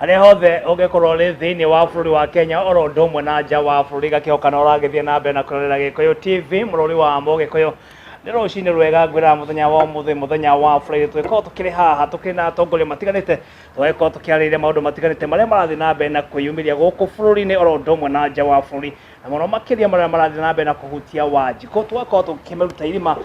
Harĩa hothe ũngĩkorwo ũrĩ thĩinĩ wa bũrũri wa Kenya oro ũndũ ũmwe na nja wa bũrũri, gakĩhoka na ũragĩthiĩ na mbere na kwĩrorera Gĩkũyũ TV, mũrũri wa Mũgĩkũyũ. Nĩ rũcinĩ rwega ngwĩraga mũthenya wa ũmũthĩ, mũthenya wa Friday, tũgĩkorwo tũkĩrĩ haha tũkĩrĩ na atongoria matiganĩte, tũgagĩkorwo tũkĩarĩrĩria maũndũ matiganĩte marĩa marathiĩ na mbere na kwĩyumĩria gũkũ bũrũri-inĩ oro ũndũ ũmwe na nja wa bũrũri, na mũno makĩria marĩa marathiĩ na mbere na kũhutia Wanjikũ. Tũgakorwo tũkĩmĩruta irima,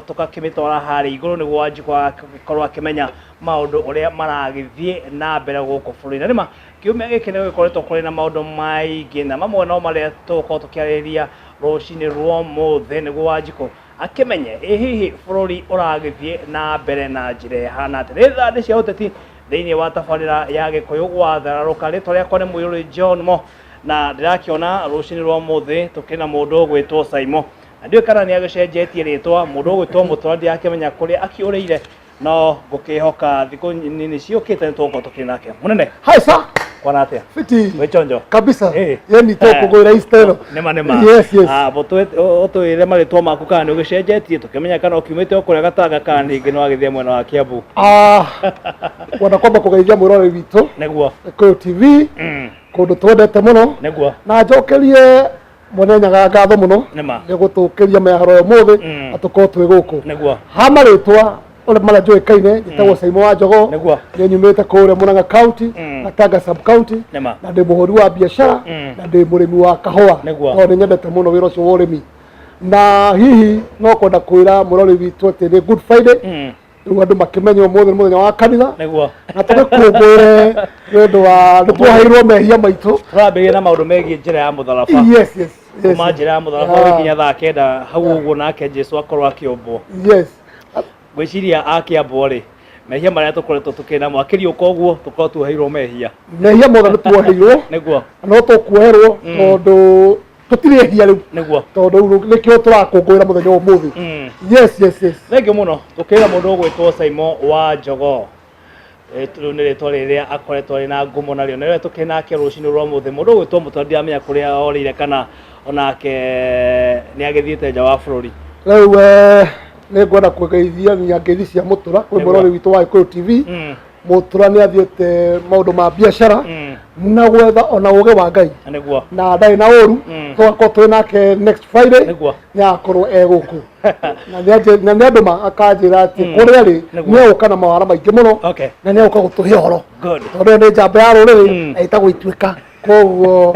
tũgakĩmĩtwara harĩa igũrũ nĩguo Wanjikũ agagĩkorwo akĩmenya maũndũ ũrĩa maragĩthiĩ na mbere gũkũ bũrũri. Na nĩma kiumia gĩkĩ nĩ gũgĩkoretwo kũrĩ na maũndũ maingĩ, na mamwe no marĩa tũgũkorwo tũkĩarĩrĩria rũcinĩ rwa ũmũthĩ nĩguo Wanjikũ akĩmenye ĩ hihi bũrũri ũragĩthiĩ na mbere na njĩra ĩhana atĩa. Nĩ thandĩ cia ũteti thĩinĩ wa tabarĩra ya Gĩkũyũ gwathararũka. Rĩtwa rĩakwa nĩ Mũirũrĩ John Mo, na ndĩrakĩona rũcinĩ rwa ũmũthĩ tũkĩrĩ na mũndũ ũgwĩtwo Saimo, na ndiũĩ kana nĩ agĩcenjetie rĩtwa. Mũndũ ũgwĩtwo Mũtura ndirakĩmenya kũrĩa akĩũrĩire, no ngũkĩhoka thikũ nini ciũkĩte nĩ tũgũkorwo tũkĩrĩ nake. Mũnene. Hi sir. Kwana atĩa? Fiti. Wĩ chonjo? Kabisa. Eh. Yani tũkũgũĩra Easter ĩno. Nĩma nĩma. Yes. Ah, ũtwĩre marĩtwa maku kana nĩ ũgĩcenjetie tũkĩmenya kana ũkiumĩte o kũrĩa Gatanga kana ningĩ nĩ wagĩthiĩ mwena wa Kiambu. Ah. Wenda kwamba kũgeithia mwĩroreri witũ. Nĩguo. Gĩkũyũ TV. Kũndũ twendete mũno. Nĩguo. Na njokerie Mwene Nyaga ngatho mũno Nĩma. nĩ gũtũkĩria mĩharo ya ũmũthĩ na tũkorwo twĩ gũkũ. Nĩguo. Ha marĩtwa ũrĩa marĩa njũĩkaine, njĩtagwo Saimo wa Njogoo. Nĩguo. Nĩ nyumĩte kũrĩa Murang'a County, Gatanga sub county. Nĩma. Na ndĩ mũhũri wa biacara na ndĩ mũrĩmi wa kahũa. Nĩguo. Tondũ nĩ nyendete mũno wĩra ũcio wa ũrĩmi. Na hihi no kwenda kwĩra mũrori witũ atĩ nĩ Good Friday. Rĩu andũ makĩmenye ũmũthĩ nĩ mũthenya wa kanitha. Nĩguo. Na tũgĩkũngũĩre nĩ ũndũ wa nĩ twoheirwo mehia maitũ. Tũrambĩrĩria na maũndũ megiĩ njĩra ya mũtharaba. Yes. Kuma njĩra ya mũtharaba ũgĩkinya thaa 9 hau ũguo, nake Jesu akorwo akĩũmbwo. Ngwĩciria akĩambwo rĩ, mehia marĩa tũkoretwo tũkĩrĩ namo akĩriũka ũguo tũkorwo tuoheirwo mehia. Mehia mothe nĩ tuoheirwo. Nĩguo. No tũkuoherwo tondũ tũtirĩ ehia rĩu. Nĩguo. Tondũ rĩu nĩkĩo tũrakũngũĩra mũthenya wa ũmũthĩ. Yes. Thengiũ mũno. Tũkĩra mũndũ ũgwĩtwo Saimo wa Njogoo. Rĩu nĩ rĩtwa rĩrĩa akoretwo arĩ na ngumo narĩo, na rĩrĩa tũkĩrĩ nake rũcinĩ rwa ũmũthĩ. Mũndũ ũgwĩtwo Mũtua ndiramenya kũrĩa orĩire kana onake nĩ agĩthiĩte nja wa bũrũri. Rĩu nĩ ngwenda kũgeithia nginya ngeithi cia Mũtura kwĩ Nĩguo. mũrori witũ wa Gĩkũyũ TV. Mũtura nĩ athiĩte maũndũ ma biacara na gwetha ona ũgĩ wa Ngai. Nĩguo. Na ndarĩ na ũru. Tũgakorwo twĩ nake next Friday. Nĩguo. Nĩ agakorwo e gũkũ. Na nĩ andũma akanjĩra atĩ kũrĩa rĩ Nĩguo. nĩ egũka na mawara maingĩ mũno. Okay. Na nĩ egũka gũtũhe ũhoro. Good. Tondũ ĩyo nĩ njamba ya rũrĩrĩ Mm. na ĩtagwo Ituĩka. Koguo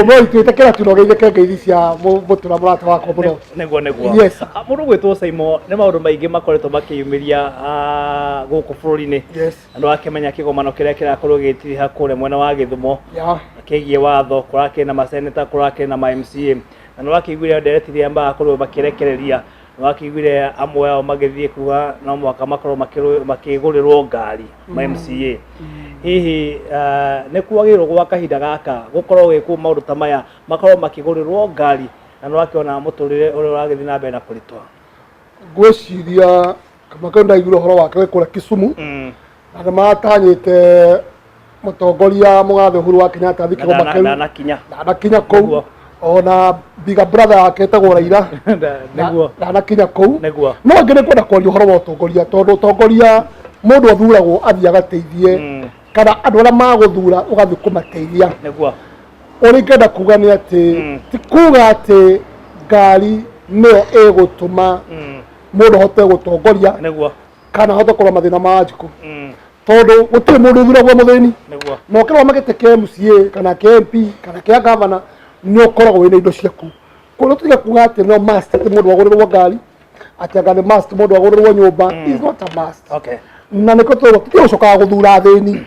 no ituĩte kĩra tu no geithĩke ngeithi cia Mũtura mũrata wakwa mũno. Nĩguo. Yes. Ah, mũndũ gwĩtwo Saimo, nĩ maũndũ maingĩ makoretwo makĩyumĩria gũkũ bũrũri-inĩ. Yes. Na nĩwakĩmenya kĩgomano kĩrĩa kĩrakorwo gĩgĩtiriha kũrĩa mwena wa Gĩthumo. Yeah. Kĩgiĩ watho, kũrakĩrĩ na maseneta, kũrakĩrĩ na ma MCA. Na nĩwakĩiguire ndereti iria marakorirwo makĩrekereria. Nĩwakĩiguire amwe ao magĩthiĩ kuga no mũhaka makorwo makĩgũrĩrwo ngari ma MCA. Hihi nĩ kwagĩrĩirwo gwa kahinda gaka gũkorwo gwĩkwo maũndũ ta maya, makorwo makĩgũrĩrwo ngari, na nĩwakĩona mũtũrĩre ũrĩa ũragĩthiĩ na mbere na kũritũha? Ngwĩciria kamake ndaiguire ũhoro wake wĩ kũrĩa Kisumu. Na nĩ maratanyĩte mũtongoria mũgathe Uhuru wa Kenyatta athiĩ kĩgoma kĩu. Ndanakinya. Ndanakinya kũu. Nĩguo. Ona biga brother yake ĩtagwo Raila. Nĩguo. Ndanakinya kũu. Nĩguo. No ngĩ nĩ kwenda kwaria ũhoro wa ũtongoria, tondũ ũtongoria mũndũ athuragwo athiĩ agateithie kana andũ arĩa magũthura ũgathiĩ kũmateithia. Nĩguo. Ũrĩa ingĩenda kuga nĩ atĩ ti kuga atĩ ngari nĩyo ĩgũtũma mũndũ ahote gũtongoria Nĩguo. kana ahote kũrora mathĩna ma Wanjikũ. Tondũ gũtirĩ mũndũ ũthuragwo mũthĩni. Nĩguo. Na ũkĩrũgama gĩtĩ kĩa MCA kana kĩa MP kana kĩa gavana nĩ ũkoragwo wĩna indo ciaku. Koguo tũtige kuga atĩ no must atĩ mũndũ agũrĩrwo ngari, atĩ anga nĩ must mũndũ agũrĩrwo nyũmba. It's not a must. Okay. Na nĩkĩo tũrauga tũtige gũcokaga gũthura athĩni.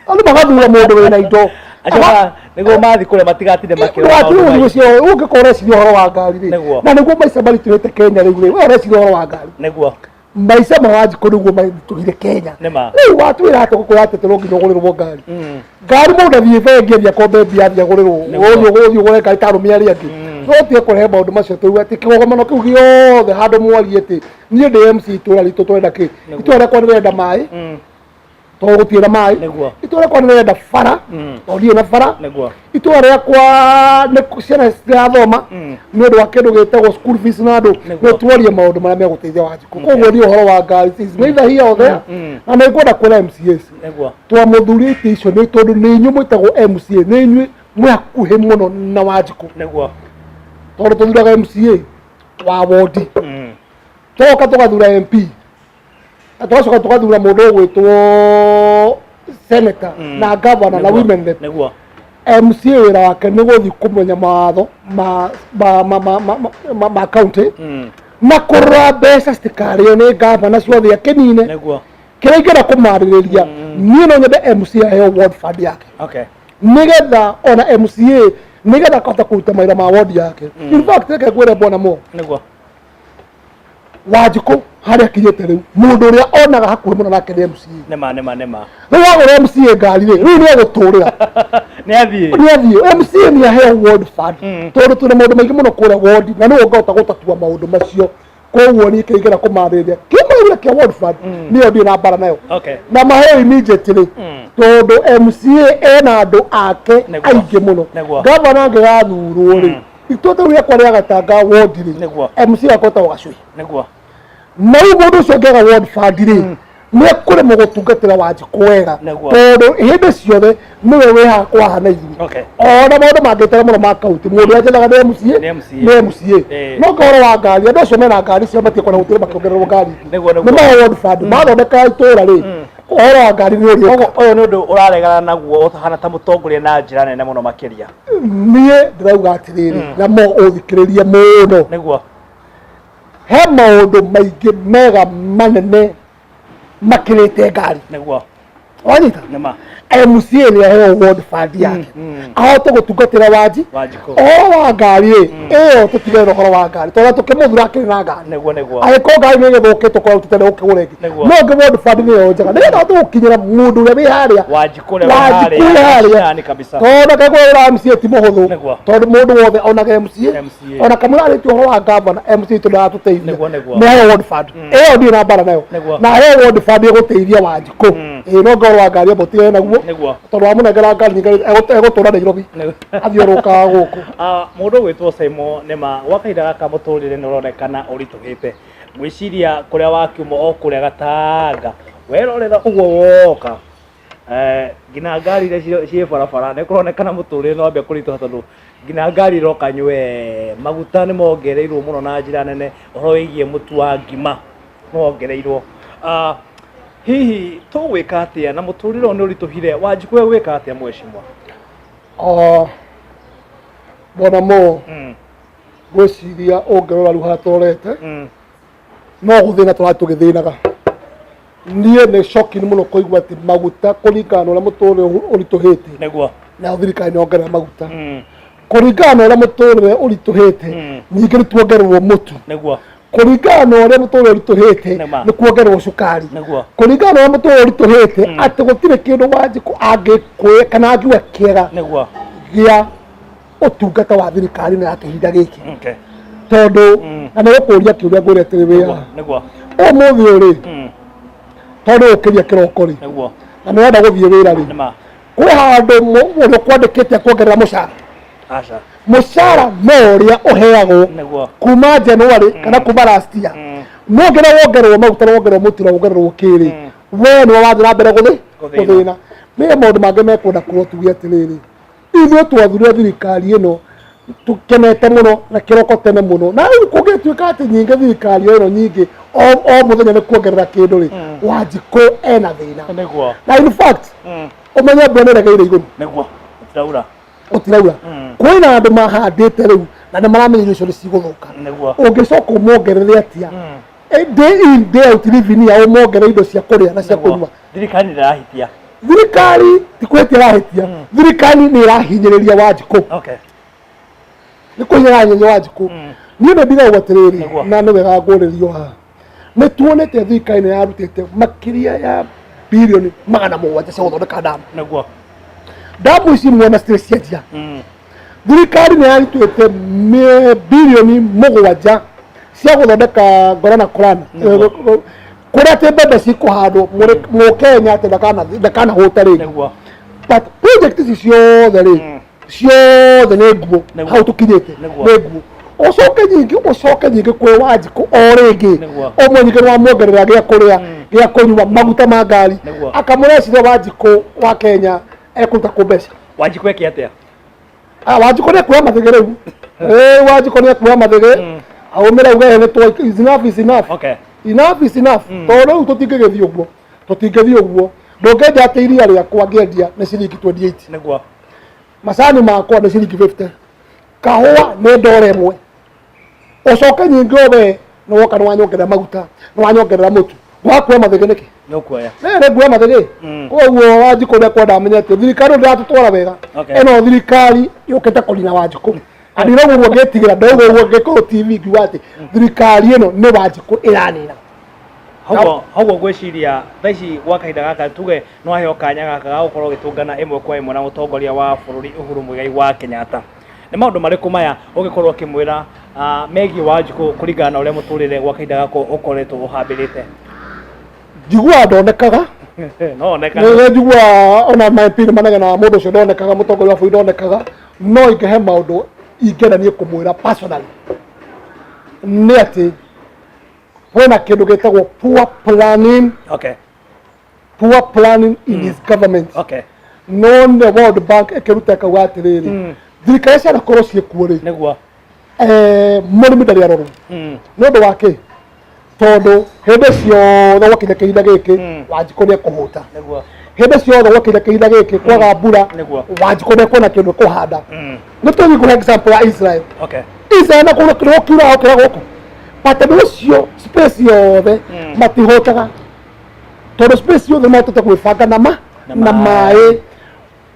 Andũ magathura mũndũ wĩna indo. Acio nĩguo mathiĩ kũrĩa matigatinde makĩrora maũndũ Ndũgatigue maingĩ. ũcio, ũngĩkorwo ũreciria ũhoro wa ngari rĩ. Nĩguo. Na nĩguo maica maritũhĩte Kenya rĩu rĩ, we ũreciria ũhoro wa ngari. Nĩguo. Maica ma Wanjikũ nĩguo maritũhire Kenya. Nĩma. Rĩu watwĩra atĩ gũkũ atĩ no nginya ũgũrĩrwo ngari. Ngari mũndũ athiĩ bengi athiĩ akombe mbia athiĩ agũrĩrwo. Nĩguo. Ũthiĩ ũgũre ngari ta arũme arĩa angĩ. No ũtige kũrehe maũndũ macio tũigue atĩ kĩgomano kĩu gĩothe handũ mwarie atĩ niĩ ndĩ MC itũra ritũ tũrenda kĩ. Nĩguo. Itũra rĩakwa nĩrĩrenda maĩ. Tondũ gũtirĩ na maĩ. Itũra rĩakwa nĩ rĩrenda bara, tondũ ndirĩ na bara. Itũra rĩakwa nĩ ciana citirathoma nĩ ũndũ wa kĩndũ gĩtagwo school fees na andũ. Nĩ tuorie maũndũ marĩa megũteithia Wanjikũ. Koguo niĩ ũhoro wa ngari is neither here or there, na nĩ ngwenda kwĩra MCAs twamũthurĩte icio nĩ tondũ nĩ inyuĩ mwĩtagwo MCA, nĩ inyuĩ mwĩ hakuhĩ mũno na Wanjikũ, tondũ tũthuraga MCA wa wondi, tũgoka tũgathura MP, na tũgacoka tũgathura mũndũ ũgwĩtwo senator na governor na women rep. MCA wĩra wake nĩ gũthiĩ kũmenya mawatho ma county na kũrora mbeca citikarĩo nĩ gavana ciothe akĩnine. Kĩrĩa ingĩenda kũmarĩrĩria, niĩ no nyende MCA aheo ward fund yake, nĩgetha ona MCA nĩgetha akahota kũruta mawĩra ma ward yake. In fact, reke ngwĩre, bwana mo, Wanjikũ harĩa akinyĩte rĩu, mũndũ ũrĩa onaga hakuhĩ mũno nake nĩ MCA. Nĩma nĩma nĩma. Rĩu wagũra MCA ngari rĩ, rĩu nĩ egũtũrĩra. Nĩ athiĩ. Nĩ athiĩ. MCA nĩ aheo ward fund, tondũ twĩna maũndũ maingĩ mũno kũrĩa ward na nĩwe ũngĩhota gũtatua maũndũ macio. Koguo niĩ kĩingĩra kũmarĩrĩria kĩmwe kĩa ward fund, nĩyo ndirĩ na mbara nayo, na maheo immediately, tondũ MCA ena andũ ake aingĩ mũno. Gavana angĩgathurwo rĩ, itũra rĩu rĩakwa rĩa Gatanga ward rĩ, MCA akwetagwo Gacui. Na rĩu mũndũ ũcio angĩaga ward fund rĩ, nĩ ekũremwo gũtungatĩra Wanjikũ wega, tondũ hĩndĩ ciothe nĩwe wĩ haha na ithuĩ. Ona maũndũ mangĩtara mũno ma kaunti, mũndũ ũrĩa njethaga nĩ MCA. Nĩ MCA. Nĩ MCA. No ũhoro wa ngari, andũ acio mena ngari cio matirĩ kuona gũtirĩ makĩongererwo ngari ingĩ. Nĩ mahe ward fund mathondeka itũra rĩ, ũhoro wa ngari nĩ ũrĩũka. Koguo ũyũ nĩ ũndũ ũraregana naguo ũtahana ta mũtongoria na njĩra nene mũno makĩria. Niĩ ndĩrauga atĩrĩrĩ, na mo ũthikĩrĩrie mũno, he maũndũ maingĩ mega manene makĩrĩte ngari. Wanyita? Nĩma. MCA nĩ aheo ward fund yake, ahote gũtungatĩra Wanji. Wanjikũ. Ũhoro wa ngari rĩ, ĩyo tũtigane na ũhoro wa ngari, tondũ tũkĩmũthura akĩrĩ na ngari. Nĩguo nĩguo. Angĩkorwo ngari nĩ ĩgĩthũkĩte, ũkorwo ũrutĩte nĩ ũkĩgũra ĩngĩ. No ngĩ ward fund nĩyo njega, nĩgetha ahote gũkinyĩra mũndũ ũrĩa wĩ harĩa. Wanjikũ ũrĩa wĩ Wanjikũ harĩa ũrĩa harĩa. mashinani kabisa. Tondũ kegwĩra MCA ti mũhũthũ, tondũ mũndũ wothe onaga MCA. MCA. Ona kamũra arĩtie ũhoro wa gavana, MCA itũ ndaratũteithia. Nĩguo, nĩguo. Nĩ aheo ward fund, ĩyo ndirĩ na mbara nayo. Na aheo ward fund ĩgũteithia Wanjikũ. Ĩĩ, no ngorwo wa ngari ĩmwe tigane naguo, tondũ wamũnengera ngari nyingĩ egũtũra Nairobi athiũrũrũkaga gũkũ. Ah, mũndũ ũgwĩtwo Simon, nĩma gwa kahinda gaka mũtũrĩre nĩ ũronekana ũritũhĩte. Ngwĩciria kũrĩa wakiuma o kũrĩa Gatanga, werorera ũguo woka, nginya ngari iria ciĩ barabara nĩ kũronekana mũtũrĩre nĩ wambia kũritũha, tondũ nginya ngari iroka nywee. Maguta nĩ mongereirwo mũno na njĩra nene, ũhoro wĩgiĩ mũtu wa ngima nĩ wongereirwo. Ah, hihi tũgwĩka atĩa na mũtũrĩre ũyũ nĩ ũritũhire? Wanjikũ egwĩka atĩa, mheshimiwa? Ah, bwana mo, ngwĩciria ũngĩrora rĩu harĩa tũrorete, no gũthĩna tũrathiĩ tũgĩthĩnaga. Niĩ nĩ shocking mũno kũigua atĩ maguta, kũringana na ũrĩa mũtũrĩre ũritũhĩte, nayo thirikari nĩ yongerera maguta. Kũringana na ũrĩa mũtũrĩre ũritũhĩte, ningĩ nĩ tuongererwo mũtu. Kũringana na ũrĩa mũtũrĩre ũritũhĩte, nĩ kuongererwo cukari. Kũringana na ũrĩa mũtũrĩre ũritũhĩte, atĩ gũtirĩ kĩndũ Wanjikũ angĩkwĩ kana angiuga kĩega gĩa ũtungata wa thirikari na ya kĩhinda gĩkĩ, tondũ na nĩ gũkũria kĩũria ngũria atĩrĩ, wĩra ũmũthĩ ũyũ rĩ, tondũ ũkĩria kĩroko rĩ, na nĩ ũrenda gũthiĩ wĩra rĩ, kwĩ handũ ũrĩa ũkwandĩkĩte kuongerera mũcara? Aca. Mũcara no ũrĩa ũheagwo kuma January kana kuma last year. No nginya wongererwo maguta na wongererwo mũtu na wongererwo kĩrĩ, we nĩwe wathiĩ na mbere gũthĩ Gũthĩna. Gũthĩna. Nĩ maũndũ mangĩ mekwenda kuo tuge atĩrĩrĩ, ithuĩ twathurire thirikari ĩno tũkenete mũno na kĩroko tene mũno, na rĩu kũngĩtuĩka atĩ nyingĩ thirikari ĩno nyingĩ o mũthenya nĩ kuongerera kĩndũ rĩ, Wanjikũ ena thĩna. Na in fact, ũmenye mbura nĩ ĩregeire igũrũ. Gũtiraura. Gũtiraura. Kwĩna andũ mahandĩte rĩu na nĩ maramenya irio icio nĩ cigũthũka. Ũngĩcoka ũmongerere atĩa? Day in day out living ya ũmongerere indo cia kũrĩa na cia kũnyua. Thirikari nĩ ĩrahĩtia. Thirikari ti kũhĩtia ĩrahĩtia, thirikari nĩ ĩrahinyĩrĩria Wanjikũ. Nĩ kũhinya ĩrahinyĩrĩria Wanjikũ. Niĩ nĩ ndirauga atĩrĩrĩ, na nĩ wega ngũrĩrio haha, nĩ tuonete thirikari nĩ yarutĩte makĩria ya birioni 700 cia gũthondeka ndamu. Ndamu ici mwona citirĩ cianjia. Thirikari nĩ yarutĩte birioni 7 cia gũthondeka Ngorana Korana. Kũrĩa atĩ mbembe cikũhandwo mũkenya atĩ ndakanahũta rĩngĩ. But project ici ciothe rĩ, ciothe nĩ nguo. Hau tũkinyĩte nĩ nguo. Ũcoke nyingĩ, ũcoke nyingĩ kwĩ Wanjikũ o rĩngĩ. Ũmwe nyingĩ nĩ wamwongerera gĩa kũrĩa, gĩa kũnyua, maguta ma ngari. Akamũreciria Wanjikũ wa Kenya ekũruta kũ mbeca. Wanjikũ eke atĩa? Ah, Wanjikũ nĩ ekuoya mathĩgĩ rĩu. Ĩĩ, Wanjikũ nĩ ekuoya mathĩgĩ, aumĩre auge nĩ twa is enough is enough. Enough is enough. Tondũ rĩu tũtingĩgĩthiĩ ũguo, tũtingĩthiĩ ũguo. Ndũngĩendia atĩ iria rĩakwa ngĩendia nĩ ciringi 28. Macani makwa nĩ ciringi 50, kahũa nĩ ndora 1. Ũcoke nyingĩ we nĩ woka nĩ wanyongerera maguta, nĩ wanyongerera mũtu, wakuoya mathĩgĩ nĩkĩ? Nĩ ũkuoya. Nĩ nguoya mathĩgĩ. Koguo Wanjikũ nĩ ekwenda amenye atĩ thirikari ĩno ndĩratũtwara wega. Ĩno thirikari yũkĩte kũnina Wanjikũ. Na ndirauga ũguo ngĩtigĩra, ndauga ũguo Gĩkũyũ TV ngiuga atĩ thirikari ĩno nĩ Wanjikũ ĩranina. Haugo ngwĩciria thaa ici gwa kahinda gaka tuge no aheo kanya gaka ga gũkorwo ũgĩtũngana ĩmwe kwa ĩmwe na mũtongoria wa bũrũri Uhuru Muigai wa Kenyatta. Nĩ maũndũ marĩkũ maya ũngĩkorwo ũkĩmwĩra megiĩ Wanjikũ kũringana na ũrĩa mũtũrĩre gwa kahinda gaka ũkoretwo ũhambĩrĩte? Njiguaga ndonekaga. No onekane. Nĩ njiguaga ona ma MP nĩ manegenaga mũndũ ũcio ndonekaga, mũtongoria wa bũrũri ndonekaga, no ingĩhe maũndũ ingĩenda niĩ kũmwĩra personally nĩ atĩ kwĩna kĩndũ gĩtagwo poor planning. Poor planning in his government. No nĩ World Bank ĩkĩruta ĩkauga atĩrĩrĩ, thirikari cianakorwo ciĩkuo rĩ, mũrĩmi ndarĩ arorwo. Nĩ ũndũ wa kĩ? Tondũ hĩndĩ ciothe gwakinya kĩhinda gĩkĩ, Wanjikũ nĩ ekũhũta. Hĩndĩ ciothe gwakinya kĩhinda gĩkĩ kwaga mbura, Wanjikũ nĩ ekuona kĩndũ kũhanda. Nĩ tũthiĩ kũhe example ya Israel. Israel na kũndũ kĩrĩa kiuraga gũkĩra gũkũ, but tondũ ũcio space yothe matihũtaga, tondũ space yothe mahotete gwĩbanga na ma na na maĩ.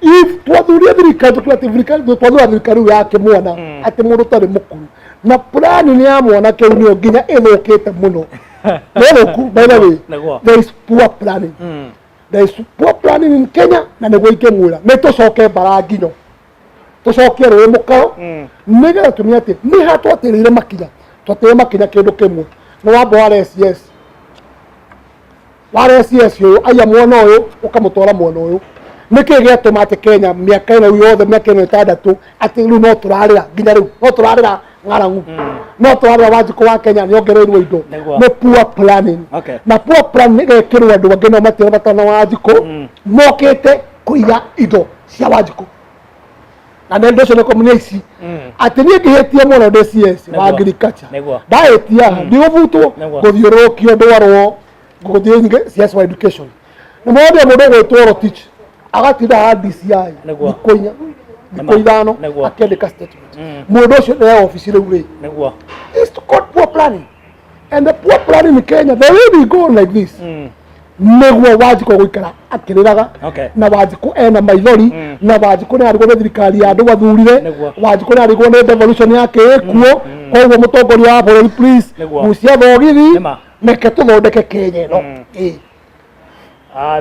If twathuria thirikari, tũkiuga atĩ thirikari, twathura thirikari rĩu ya kĩmwana, atĩ mũndũ ũtarĩ mũkũrũ na plan nĩ ya mwanake ũyũ nĩyo nginya ĩthũkĩte mũno, nĩ thũku. By the way, there is poor planning. There is poor planning in Kenya. Na nĩguo ingĩmwĩra nĩ tũcoke mbara nginyo, tũcokie rũĩ mũkaro, nĩgetha tũmenye atĩ nĩ ha twatĩrĩire makinya, twatĩrĩire makinya kĩndũ kĩmwe. Nĩ wamba ware CS, ware CS ũyũ aiya mwena ũyũ, ũkamũtwara mwena ũyũ. Nĩkĩ gĩatũma atĩ Kenya mĩaka ĩno yothe, mĩaka ĩno 6 atĩ rĩu no tũrarĩra, nginya rĩu no tũrarĩra ng'aragu, no tũrarĩra Wanjikũ wa Kenya nĩ ongereirwo indo? Nĩ poor planning. Na poor planning ĩgekĩrwo andũ angĩ no matirĩ bata na Wanjikũ, mokĩte kũiya indo cia Wanjikũ. Na nĩ ũndũ ũcio nĩ kũmenya ici atĩ niĩ ngĩhĩtia mũno ndĩ CS wa agriculture, ndahĩtia ndigũbutwo, ngũthiũrũrũkio ndwarwo, ngũthiĩ nyingĩ CS wa education. Nĩ mwonire mũndũ ũgwĩtwo Rotich agatinda ha DCI thikũ 4, thikũ 5 akĩandĩka statement. Mũndũ ũcio nĩ obici rĩu rĩ. It's called poor planning. And the poor planning in Kenya, the way we go like this, nĩguo Wanjikũ gũikara akĩrĩraga. Na Wanjikũ ena maithori. Na Wanjikũ nĩ arigwo nĩ thirikari ya andũ mathurire. Wanjikũ nĩ arigwo nĩ devolution yake ĩkuo. Koguo mũtongoria wa bũrũri, please, gucia thogithi. Reke tũthondeke Kenya ĩno. Ĩĩ.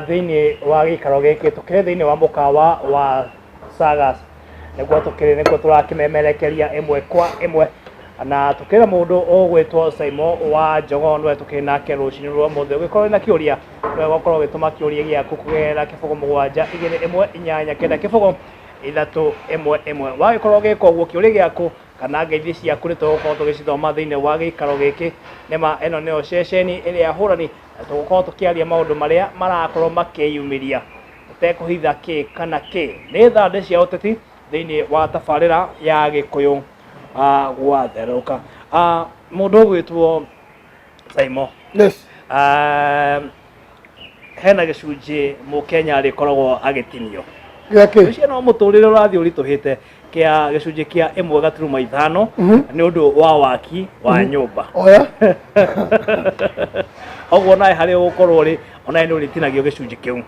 Thĩinĩ wa gĩikaro gĩkĩ tũkĩrĩ thĩinĩ wa mũkawa wa Sagas, nĩguo tũkĩrĩ, nĩkuo tũrakĩmemerekeria ĩmwe kwa ĩmwe, na tũkĩrĩ na mũndũ ũgwĩtwo Saimo wa Jogoo, nĩwe tũkĩrĩ nake rũcinĩ rwa ũmũthĩ. Ũngĩkorwo wĩna kĩũria, nĩwe ũgakorwo ũgĩtũma kĩũria gĩaku kũgerera 0 7 2 1 8 9 0 3 1 1. Wagĩkorwo ũgĩka ũguo, kĩũria gĩaku kana ngeithi ciaku nĩ tũgũkorwo tũgĩcithoma thĩinĩ wa gĩikaro gĩkĩ. Nĩma ĩno nĩyo ceceni ĩrĩa hũrani, na tũgũkorwo tũkĩaria maũndũ marĩa marakorwo makĩyumĩria tũtekũhitha kĩ kana kĩ. Nĩ thandĩ cia ũteti thĩinĩ wa tabarĩra ya Gĩkũyũ gwatherũka. Mũndũ ũgwĩtwo Saimo, Yes. Hena gĩcunjĩ mũkenya arĩkoragwo agĩtinio Gĩakĩ? Ũcio no mũtũrĩre ũrathiĩ ũritũhĩte, kĩa gĩcunjĩ kĩa 1.5 nĩ ũndũ wa waki wa nyũmba. Oya. Ũguo nawe harĩa ũgũkorwo rĩ, onawe nĩ ũrĩtinagio gĩcunjĩ kĩu.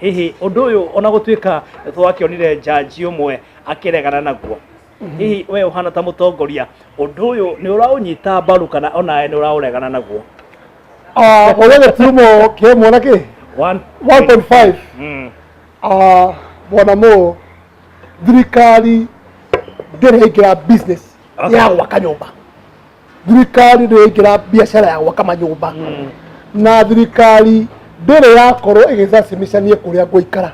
Hihi ũndũ ũyũ, ona gũtuĩka twakĩonire njanji ũmwe akĩregana naguo, hihi we ũhana ta mũtongoria, ũndũ ũyũ nĩ ũraũnyita mbaru kana onawe nĩ ũraũregana naguo? Ah, ũrĩa gĩturumo kĩa ĩmwe na kĩ? One. 1.5. Ah, bwana mo, thirikari ndĩrĩ yaingĩra business ya gwaka nyũmba. Thirikari ndĩrĩ yaingĩra biacara ya gwaka manyũmba. Na thirikari ndĩrĩ yakorwo ĩgĩcacimicanie kũrĩa ngũikara.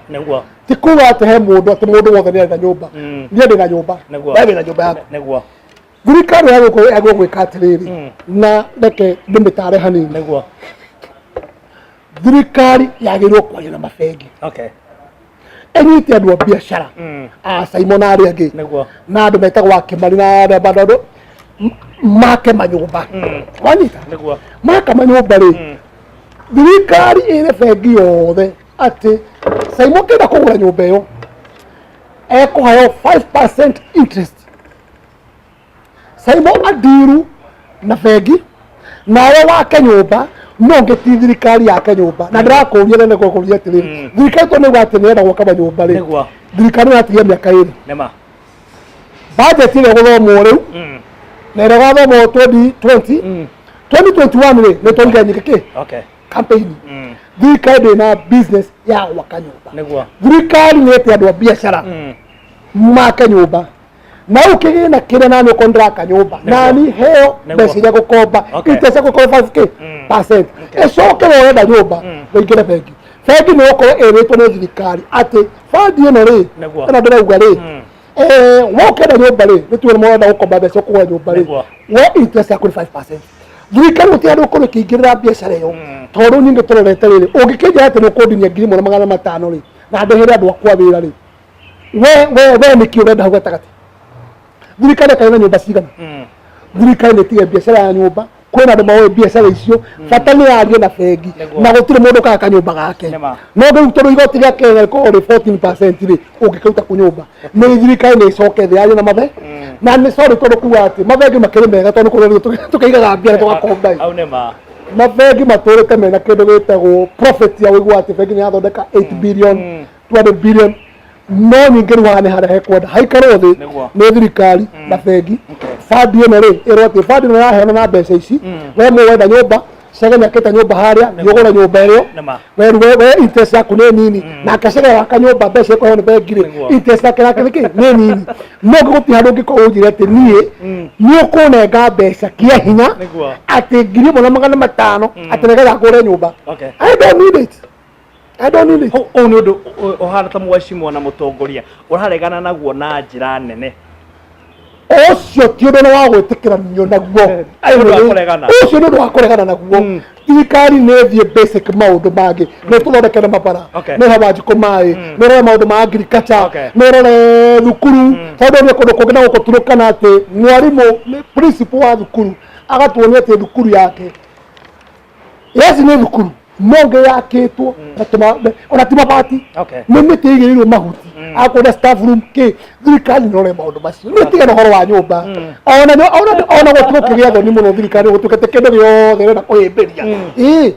Ti kuga atĩ he mũndũ, atĩ mũndũ wothe nĩ arĩ na nyũmba. Niĩ ndĩ na nyũmba. We wĩ na nyũmba yaku. Thirikari yagĩrĩirwo gwĩka atĩrĩrĩ, na reke ndĩmĩtare hanini. Thirikari yagĩrĩirwo kwaria na mabengi, ĩnyite andũ a biacara, a Simon na arĩa angĩ, na andũ metagwo akĩmari na arĩa bado make manyũmba. Wanyita? Maka manyũmba rĩ, thirikari ĩre bengi yothe atĩ Simon kĩenda kũgũra nyũmba ĩyo ekũheo 5% interest. Simon adiru na bengi nawe wake nyũmba, no ngĩ ti thirikari yake nyũmba. Na ndĩrakũria nene gũkũria atĩrĩrĩ, thirikari to nĩguo atĩ nĩrenda gwaka manyũmba rĩ, thirikari ĩratigia mĩaka 2. Nĩma. Budget ĩrĩa ĩgũthomwo rĩu na ĩrĩa ĩgathomwo 2020, 2021 rĩ, nĩ twaigire nyingĩ kĩ campaign. Thirikari ndĩ na business ya gwaka nyũmba. Thirikari nĩ ĩte andũ a biacara make nyũmba, na rĩu kĩgĩna kĩrĩa nani ũkorwo ndĩraka nyũmba nani heo mbeca iria ngũkomba, interest ya gũkorwo 5k percent. Ĩcoke we ũrenda nyũmba ũingĩre bengi, bengi nĩ ũkorwo ĩrĩtwo nĩ thirikari atĩ bandi ĩno rĩ, ĩno ndĩrauga rĩ, we ũkĩenda nyũmba rĩ, nĩ tuone mũrenda gũkomba mbeca ũkũgũra nyũmba rĩ, we interest yaku nĩ 5%. Thirikari gũtirĩ handũ ũkorwo ĩkĩingĩrĩra biacara ĩyo, tondũ nyingĩ tũrorete rĩrĩ, ũngĩkĩnjĩra atĩ nĩ ũkũndinia 1,500 rĩ, na ndĩhĩre andũ akwa wĩra rĩ, we nĩkĩ ũrenda hau gatagatĩ? Thirikari ĩkarĩ na nyũmba cigana? Thirikari nĩ ĩtige biacara ya nyũmba, kwĩna andũ moĩ biacara icio, bata nĩ yarie na bengi. Na gũtirĩ mũndũ ũkaga kanyũmba gake. No rĩu tondũ igoti rĩa Kenya rĩkoragwo rĩ 14% rĩ, ũngĩkĩruta kũ nyũmba? Nĩ thirikari nĩ ĩcoke thĩ yarie na mathe na nĩ sorry, tondũ kuga atĩ mabengi makĩrĩ mega, tondũ kũrĩa tũkĩigaga mbia na tũgakomba ĩ. Hau nĩma. Mabengi matũrĩte mena kĩndũ gĩtagwo profit ya ũigua atĩ bengi nĩ yathondeka 8 billion, 200 billion, no ningĩ rĩu haha nĩ harĩa hekwenda haikarwo thĩ nĩ thirikari na bengi. Bandi ĩno rĩ, ĩrwo atĩ bandi ĩno yaheanwo na mbeca ici, we mũwenda nyũmba Chege nĩakĩte nyũmba harĩa, nĩũgũre nyũmba ĩyo. We interest yaku nĩ nini, nake Chege waka nyũmba mbeca ĩkũheo nĩ bengi rĩ, interest yake nĩkĩ nĩ nini. No gũtirĩ handũ ũngĩkorwo ũnjĩre atĩ niĩ nĩ ũkũnenga mbeca kĩa hinya atĩ 1,500 atĩ nĩgetha ngũre nyũmba. I don't need it. I don't need it. Ũũ nĩ ũndũ ũhana ta mwecimwo na mũtongoria ũraregana naguo na njĩra nene. Ũcio ti ũndũ wa gwĩtĩkĩranio naguo. Ũndũ wa kũregana. Ũcio nĩ ũndũ wa kũregana naguo. Thirikari nĩ ĩthiĩ basic maũndũ mangĩ, nĩ tũthondekere mabara, nĩ ĩhe Wanjikũ maĩ, nĩ ĩrore maũndũ ma agriculture, nĩ ĩrore thukuru, tondũ nĩ kũndũ kũngĩ na gũkũ Turukana atĩ mwarimũ nĩ principal wa thukuru agatuonia atĩ thukuru yake, yes, nĩ thukuru no ngĩ yakĩtwo na ona ti mabati, nĩ mĩtĩ ĩigĩrĩirwo mahuti, akwenda staff room kĩ. Thirikari nĩrore maũndũ macio, nĩ tigana ũhoro wa nyũmba. Ona gũtigũ kĩgĩa thoni mũno thirikari gũtuĩkĩte kĩndũ gĩothe ĩrenda kũhĩmbĩria. Ĩĩ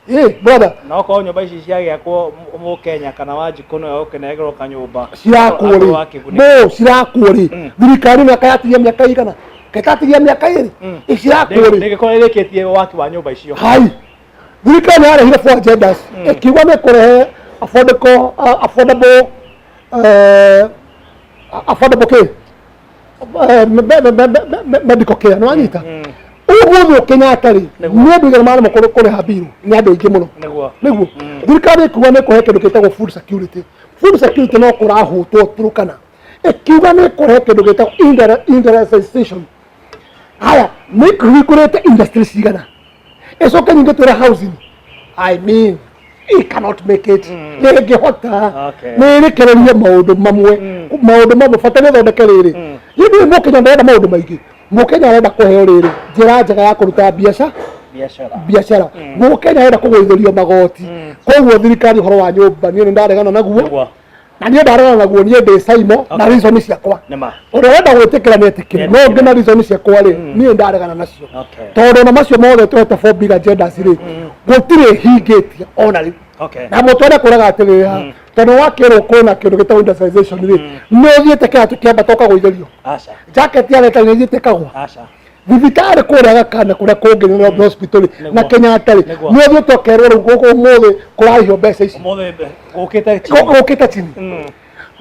ĩĩ, brother. Na okorwo nyũmba ici ciagĩakwo, Mũkenya kana Wanjikũ no ũkĩnengerwo kanyũmba. Cirakwo rĩ? Akorwo akĩgunĩka. No cirakwo rĩ? Thirikari mĩaka yatigia mĩaka igana kĩtatigia mĩaka 2 icirakwo rĩ? Ndĩngĩkorwo ĩrĩkĩtie waki wa nyũmba icio. Hai, thirikari yarehire four agendas, ĩkiuga nĩ kũrehe affordable kĩ medical care. Nĩ wanyita? Ũmũthĩ ũkĩnyata rĩ, nĩ andũ igana maremwo kũrĩha biru, nĩ andũ aingĩ mũno. Nĩguo thirikari ĩkiuga nĩ kũhe kĩndũ gĩtagwo food security. Food security no kũrahũtwo Turukana. Ĩkiuga nĩ kũrehe kĩndũ gĩtagwo industrialization. Haya, nĩ kũhingũrĩte industry cigana? Ĩcoke nyingĩ twĩre housing. I mean, he cannot make it. Ndĩngĩhota. Nĩ ĩrekererie maũndũ mamwe, maũndũ mamwe bata nĩ ĩthondeke rĩrĩ. Rĩu mũkenya ndarenda maũndũ maingĩ, mũkenya arenda kũheo rĩrĩ njĩra njega ya kũruta biacara. Biacara. Biacara. Mũkenya arenda kũgũithĩrio magoti. Koguo thirikari, ũhoro wa nyũmba niĩ nĩ ndaregana naguo. Na niĩ ndaregana naguo, niĩ ndĩ Saimo na reason ciakwa. Nĩma. Ũrĩa ũrenda gwĩtĩkĩra nĩ etĩkĩre, no ngĩ na reason ciakwa rĩ, niĩ ndaregana nacio, tondũ ona macio mothe tũhete four big agendas rĩ, gũtirĩ hingĩtie ona rĩu. Na mũtware kũraga atĩrĩrĩ, tondũ wakĩrwo kwĩna kĩndũ gĩtagwo industrialization rĩ, nĩ ũthiĩte kĩratũ kĩambata ũkagũithĩrio? Aca. Jacket ya leta nĩ ĩthiĩte ĩkagwa? Aca. Thibitarĩ kũrĩa Gakana, kũrĩa kũngĩ nĩ hospital na Kenyatta rĩ, nĩ ũthiĩte ũkerwo rĩu gũkũ ũmũthĩ kũrarĩhio mbeca ici? Ũmũthĩ gũkĩte chini. Gũkĩte chini.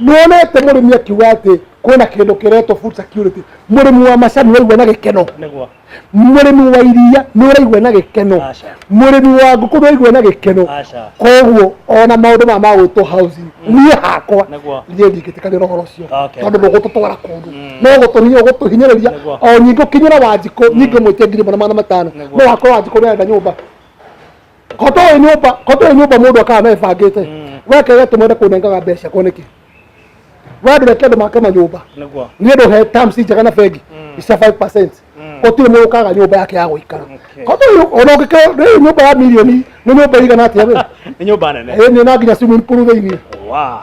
Nĩwonete mũrĩmi akiuga atĩ Kwĩna kĩndũ kĩretwo food security. Mũrĩmi wa macani ũraigua na gĩkeno? Nĩguo. Mũrĩmi wa iria nĩ ũraigua na gĩkeno? Aca. Mũrĩmi wa ngũkũ nĩ ũraigua na gĩkeno? Aca. Koguo ona maũndũ maya ma gwĩtwo housing, niĩ hakwa, Nĩguo. niĩ ndingĩtĩkanĩra ũhoro ũcio, tondũ ndũgũtũtwara kũndũ, no gũtũhinya ũgũtũhinyĩrĩria. O nyingĩ ũkinyĩra Wanjikũ, nyingĩ mwĩtie 1500. No wakorwo Wanjikũ nĩ arenda nyũmba, kotoĩ nyũmba, kotoĩ nyũmba mũndũ akaga no ĩbangĩte. Weke tũmwende kũnengaga mbeca ciakwa nĩkĩ? We ndũreke andũ make manyũmba. Nĩguo. Niĩ ndũhe terms njega na bengi cia 5%, gũtirĩ mũndũ ũkaga nyũmba yake ya gũikara. Kotoĩ ona ũngĩkorwo rĩu nyũmba ya mirioni nĩ nyũmba igana atĩa we? Nĩ nyũmba nene. Ĩni, na nginya swimming pool thĩinĩ.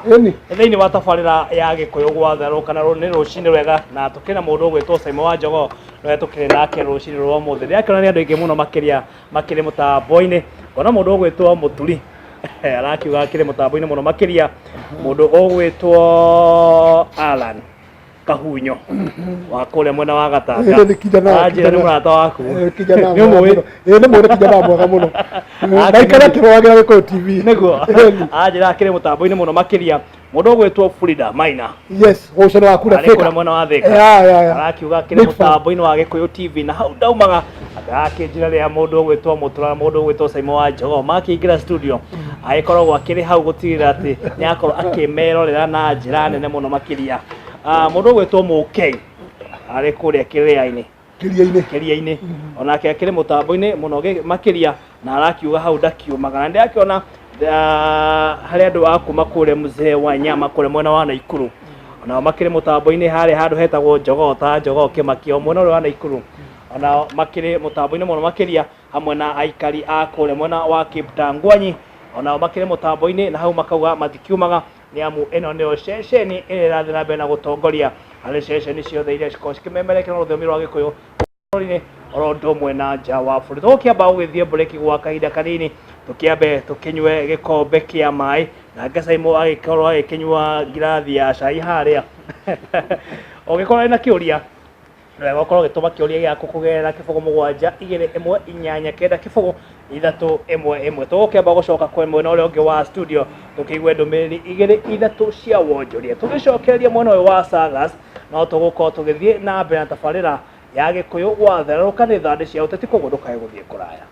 Ĩni. Thĩinĩ wa tabarĩra ya Gĩkũyũ gwatherũka, na nĩ rũcinĩ rwega, na tũkĩrĩ na mũndũ ũgwĩtwo Simon wa Njogoo, nĩwe tũkĩrĩ nake rũcinĩ rwa ũmũthĩ. Ndĩrakĩona nĩ andũ aingĩ mũno makĩria makĩrĩ mũtambo-inĩ. Ngona mũndũ ũgwĩtwo Mũturi arakiuga akĩrĩ mũtambo-inĩ mũno makĩria, mũndũ ũgwĩtwo Alan Kahunyo wa kũrĩa mwena wa Gatanga. Ĩĩ, nĩ kijana. Anjĩra nĩ Kijana. mũrata waku. Eh, kijana Nĩ mwega ũmũĩ? mũno. Ĩĩ, nĩ mũĩ, kijana mwega mũno. Ndaikara kĩroragĩra Gĩkũyũ TV. Nĩguo. Ĩni. Anjĩra akĩrĩ mũtambo-inĩ mũno makĩria, mũndũ ũgwĩtwo Frida Maina. Yes, gũcene wa kura. Arĩ kũrĩa mwena wa Thika. Ya. Arakiuga akĩrĩ Big fan. mũtambo-inĩ wa Gĩkũyũ TV, na hau ndaumaga akĩnjĩra rĩrĩa mũndũ ũgwĩtwo Mũtura na mũndũ ũgwĩtwo Simon wa Njogoo makĩingĩra studio, agĩkoragwo akĩrĩ hau gũtigĩrĩra atĩ nĩ akorwo akĩmerorera na njĩra nene mũno makĩria. Ah, mũndũ ũgwĩtwo Mũkei arĩ kũrĩa kĩrĩa-inĩ. Kĩria-inĩ. Kĩria-inĩ, onake akĩrĩ mũtambo-inĩ mũno makĩria, na arakiuga hau ndakiumaga, na ndĩrakĩona harĩ andũ a kuma kũrĩa Mzee wa Nyama kũrĩa mwena wa Naikuru, onao makĩrĩ mũtambo-inĩ harĩa handũ hetagwo Njogoo ta Njogoo Kĩmaki, o mwena ũrĩa wa Naikuru, onao makĩrĩ mũtambo-inĩ mũno makĩria, hamwe na aikari a kũrĩa mwena wa Kiptangwanyi, onao makĩrĩ mũtambo-inĩ, na hau makauga matikiumaga nĩ amu ĩno nĩyo ceceni ĩrĩa ĩrathiĩ na mbere na gũtongoria harĩ ceceni ciothe iria cikoragwo cikĩmemerekera na rũthiomi rwa Gĩkũyũ bũrũri-inĩ oro ũndũ ũmwe na nja wa bũrũri. Tũgũkĩamba gũgĩthiĩ mburĩki gwa kahinda kanini, tũkĩambe tũkĩnyue gĩkombe kĩa maĩ, nake Simon agĩkorwo agĩkĩnyua ngirathi ya cai harĩa. Ũngĩkorwo wĩna kĩũria, nĩ wega ũkorwo ũgĩtũma kĩũria gĩaku kũgerera 0721890311. Tũgũkĩamba gũcoka kwĩ mwena ũrĩa ũngĩ wa studio, tũkĩigue ndũmĩrĩri igĩrĩ ithatũ cia wonjoria. Tũgĩcokereria mwena ũyũ wa Sagas, no tũgũkorwo tũgĩthiĩ na mbere na tabarĩra ya Gĩkũyũ gwatherũka, nĩ thandĩ cia ũteti, koguo ndũkae gũthiĩ kũraya.